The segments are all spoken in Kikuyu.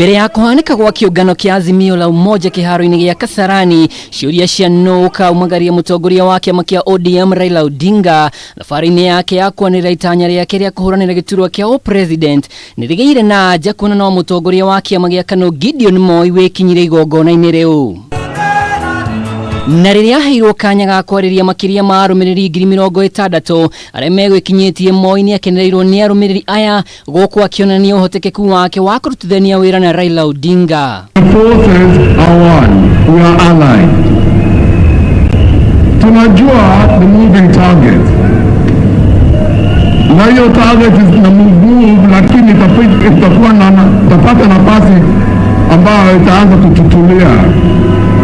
Mbere ya kũhanĩka gwa kĩũngano kĩa Azimio la Umoja kĩharo-inĩ gĩa Kasarani, ciũria cia nũ ũkaumagaria mũtongoria wa kĩama kĩa ODM Raila Odinga thabarĩ-inĩ yake ya kwanĩrĩra itanya rĩake rĩa kũhũranĩra gĩturwa kĩa ũpresident nĩ rĩgĩire na anja kuona no mũtongoria wa kĩama gĩa KANU Gideon Moi wĩkinyire igongona-inĩ rĩu. Na rĩrĩa aheirwo kanya ga kwarĩria makĩria ma arũmĩrĩri 60,000 arĩa megwĩkinyĩtie, Moi nĩ akenereirwo nĩ arũmĩrĩri aya gũkũ akĩonania ũhotekeku wake wa kũrutithania wĩra na Raila Odinga. The forces are one. We are allied. Tunajua the moving target. Na hiyo target is na move move, lakini itakuwa na itapata nafasi ambayo itaanza kututulia.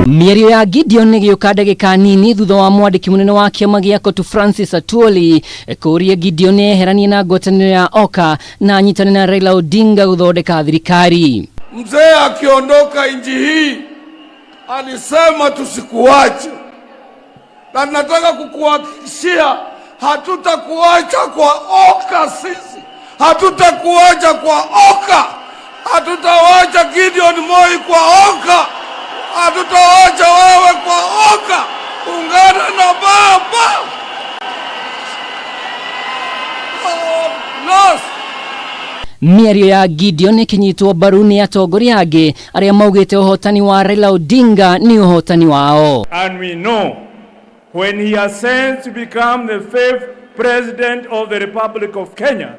Mĩario ya Gideon ĩgĩũka ndagĩka nini thutha wa mwandĩki mũnene wa kĩama gĩa COTU Francis Atwoli kũũria Gideon eheranie na ngwatanĩro ya OKA na anyitane na Raila Odinga gũthondeka thirikari. Mzee akiondoka nchi hii alisema tusikuache, na nataka kukuhakikishia hatutakuacha kwa OKA. Sisi hatutakuacha kwa OKA, hatutawacha Gideon Moi kwa OKA, hatutawacha wewe kwa OKA. Ungana na baba. Oh, lost. Mĩario ya Gideon ĩkĩnyitwo mbaru nĩ atongoria angĩ arĩa maugĩte ũhotani wa Raila Odinga nĩ ũhotani wao. And we know when he ascends to become the fifth president of the Republic of Kenya,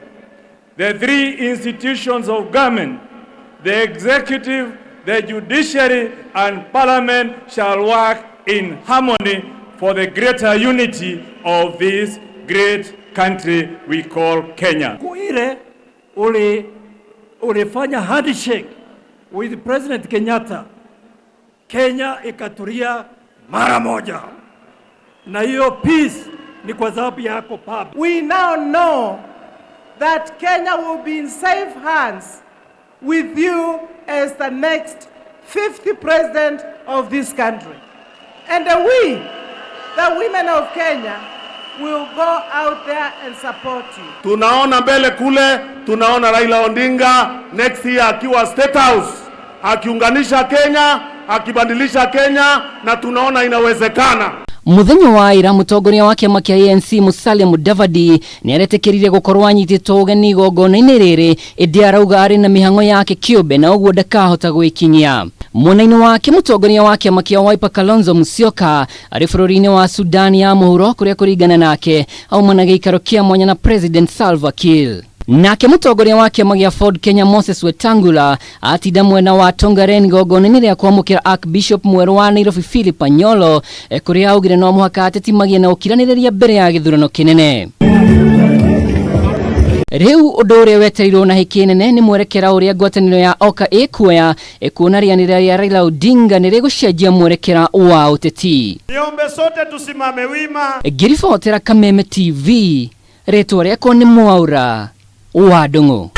the three institutions of government, the executive, the judiciary, and parliament shall work in harmony for the greater unity of this great country we call Kenya. Ile ulifanya handshake with President Kenyatta, Kenya ikatulia mara moja, na hiyo peace ni kwa sababu yako, Baba. We now know that Kenya will be in safe hands with you as the next 50 president of this country. And we, the women of Kenya, will go out there and support you. Tunaona mbele kule, tunaona Raila Odinga next year akiwa State House akiunganisha Kenya, akibadilisha Kenya, na tunaona inawezekana. Muthenya wa ira, mũtongoria wa kĩama kĩa ANC Musalia Mudavadi nĩ aretĩkĩrire gũkorwo anyitĩtwo ũgeni igongona-inĩ rĩrĩ, ĩndĩ arauga arĩ na mĩhang'o yake kĩũmbe na ũguo ndakahota gwĩkinyia. Mwena-inĩ wake, mũtongoria wa kĩama kĩa Wiper Kalonzo Musyoka arĩ bũrũri-inĩ wa Sudan ya mũhuro, kũrĩa kũringana nake auma na gĩikaro kĩa mwanya na President Salva Kiir. Nake mũtongoria wa kĩama gĩa Ford Kenya Moses Wetangula atinda mwena wa Tongaren igongona-inĩ rĩa kwamũkĩra Archbishop mwerũ wa Nairobi Philip Anyolo, kũrĩa augire no mũhaka ateti magĩe na ũkiranĩrĩria mbere ya gĩthurano kĩnene. Rĩu ũndũ ũrĩa wetereirwo na hĩkĩ nene nĩ mwerekera ũrĩa ngwatanĩro ya OKA ĩkuoya, ĩkuona rĩanĩrĩra rĩa Raila Odinga nĩ rĩgũcenjia mwerekera wa ũteti. Niombe sote tusimame wima. Ngĩribotera Kameme TV, rĩtwa rĩakwa nĩ Mwaura wa Ndung'u.